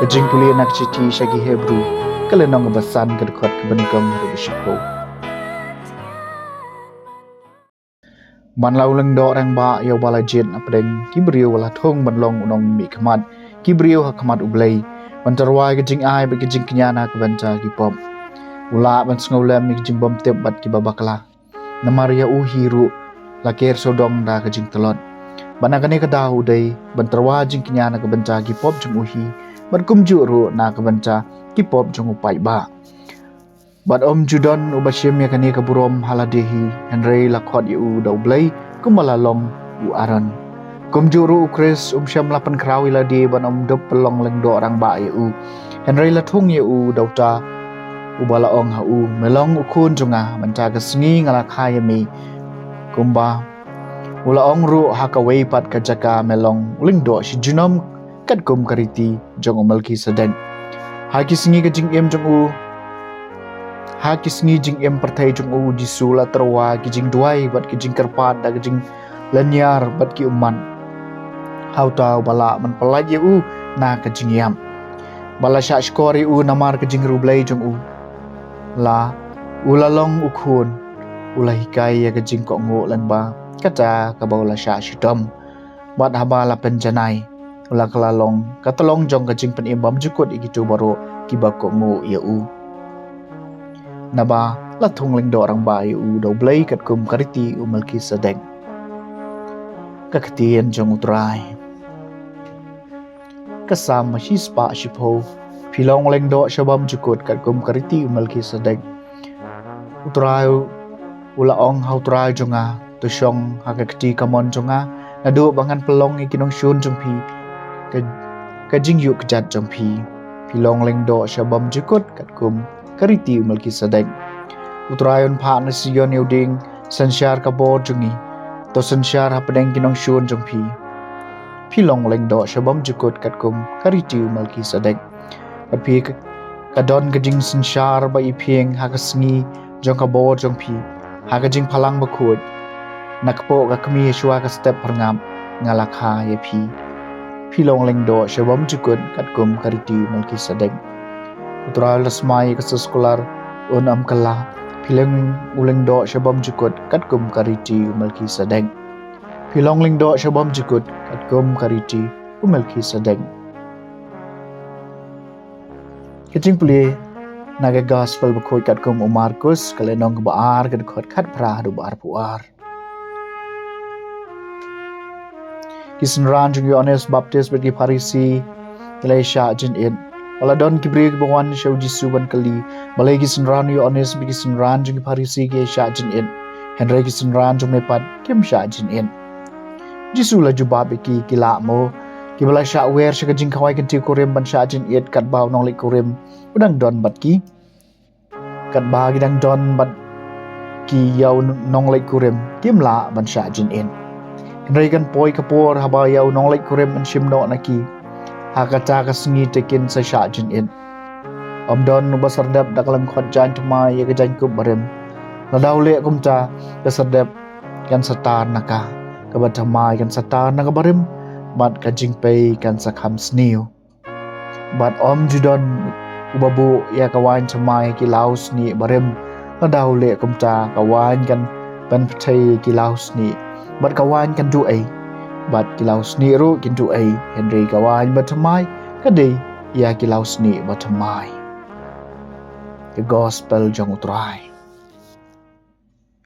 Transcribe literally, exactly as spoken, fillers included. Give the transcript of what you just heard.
Jingpule na ka shithi sha ki Hebru, ka lynnong ba san, ka dkhot kaba nyngkong haduh ba shiphew. Man la u lyngdoh rangbah ïa uba la jied hapdeng ki briew, u la thung ban long u nongmihkhmat ki briew ha khmat U Blei, ban tyrwa ïa ka jingai bad ka jingkñia na ka bynta ki pop. U lah ban sngewlem ïa ki jingbymtip bad kiba bakla. Namar ïa u hi ruh la ker sawdong da ka jingtlot, bad na kane ka daw u dei ban tyrwa jingkñia na ka bynta ki pop jong u hi, bad kumjuh ruh na ka bynta ki pop jong u paidbah. Bad ym ju don uba shim ïa kane ka burom ha lade hi, hynrei la khot ïa u da U Blei kumba la long u Aaron. Kumjuh ruh U Khrist um shym la pynkhraw ïa lade ban ym dup pynlong lyngdoh rangbah ïa u, hynrei la thung ïa u da uta uba la ong ha u, me long u khun jong nga, mynta ka sngi nga la kha ïa me. Kumba u la ong ruh ha kawei pat ka jaka, me long u lyngdoh shi junom katkum ka riti jong u Melkisedek. Ha ki sngi ka jingim jong u, ha ki sngi jingim pyrthei jong u, Jisu la tyrwa ki jingduwai bad ki jingkyrpad da ka jinglynñiar bad ki ummat ha uta uba lah ban pyllait ïa u na ka jingïap. Ba la shah shkor ïa u namar ka jingriewblei jong u, la u la long u khun, u la hikai ïa ka jingkohnguh lyngba kata kaba u la shah shitom. Bad haba la pynjanai, u la kylla long ka tyllong jong ka jingpynim bymjukut ïa kito baroh kiba kohnguh ïa u. Naba la thung lyngdoh rangbah ïa u da U Blei katkum ka riti u Melkisedek. Ka ktien jong U Trai. Ka Salm shispah shiphew. Phi long lyngdoh sha bymjukut katkum ka riti u Melkisedek. U Trai u la ong ha U Trai jong nga, to shong ha ka kti kamon jong nga, naduh ba ngan pynlong ïa ki nongshun jong phi ka, ka jingïuh kjat jong phi. Phi long lyngdoh sha bymjukut katkum ka riti u Melkisedek. U Trai un phah na Sion ïa u dieng synshar ka bor jong ngi, to synshar hapdeng ki nongshun jong phi. Phi long lyngdoh sha bymjukut katkum ka riti u Melkisedek. Bad phi ka, ka don ka jingsynshar ba iphieng ha ka sngi jong ka bor jong phi, ha ka jingphalang bakhuid. Na kpoh ka kmie shuwa ka step phyrngap nga la kha ïa phi. Phi long lyngdoh sha bymjukut katkum ka riti u Melkisedek. U Trai u la smai ïa ka soskular, un ym kylla. Phi long u lyngdoh sha bymjukut katkum ka riti u Melkisedek. Phi long lyngdoh sha bymjukut katkum ka riti u Melkisedek. Ka jingpule na ka Gospel bakhuid katkum u Markus, ka lynnong kaba ar, ka dkhot khatphra haduh ba arphew ar. Ki synran jong u Ïoannis Baptist bad ki Pharisi ki la ïa shah jingit. Ba la don ki briew kiba wan sha u Jisu ban kylli, balei ki synran u Ïoannis bad ki synran jong ki Pharisi ki ïa shah jingit, hynrei ki synran jong me pat kim shah jingit? Jisu la jubab ïa ki, ki lah mo kiba la shah wer sha ka jingkhawai kyntiew kurim ban shah jingit katba u nongleit kurim u dang don bad ki? Katba ki dang don bad ki ïa u nongleit kurim, kim lah ban shah jingit. Hynrei kan poi ka por haba ïa u nongleit kurim yn shim noh na ki. Ha kata ka sngi te kin sa shah jingit. Ym don uba sardep da ka lyngkhot jaiñ thymmai ïa ka jaiñkup barim. Lada u leh kumta, ka sardep kan sa tar na ka, kaba thymmai kan sa tar na ka barim, bad ka jingpei kan sa kham sniew. Bad ym ju don uba buh ïa ka waiñ thymmai ha ki lausnieh barim. Lada u leh kumta, ka waiñ kan pynpyrthei ïa ki lausnieh, bad ka waiñ kan duh ei, bad ki lausnieh ruh kin duh ei. Hynrei ka waiñ bathymmai ka dei ïa ki lausnieh bathymmai. Ka Gospel jong U Trai.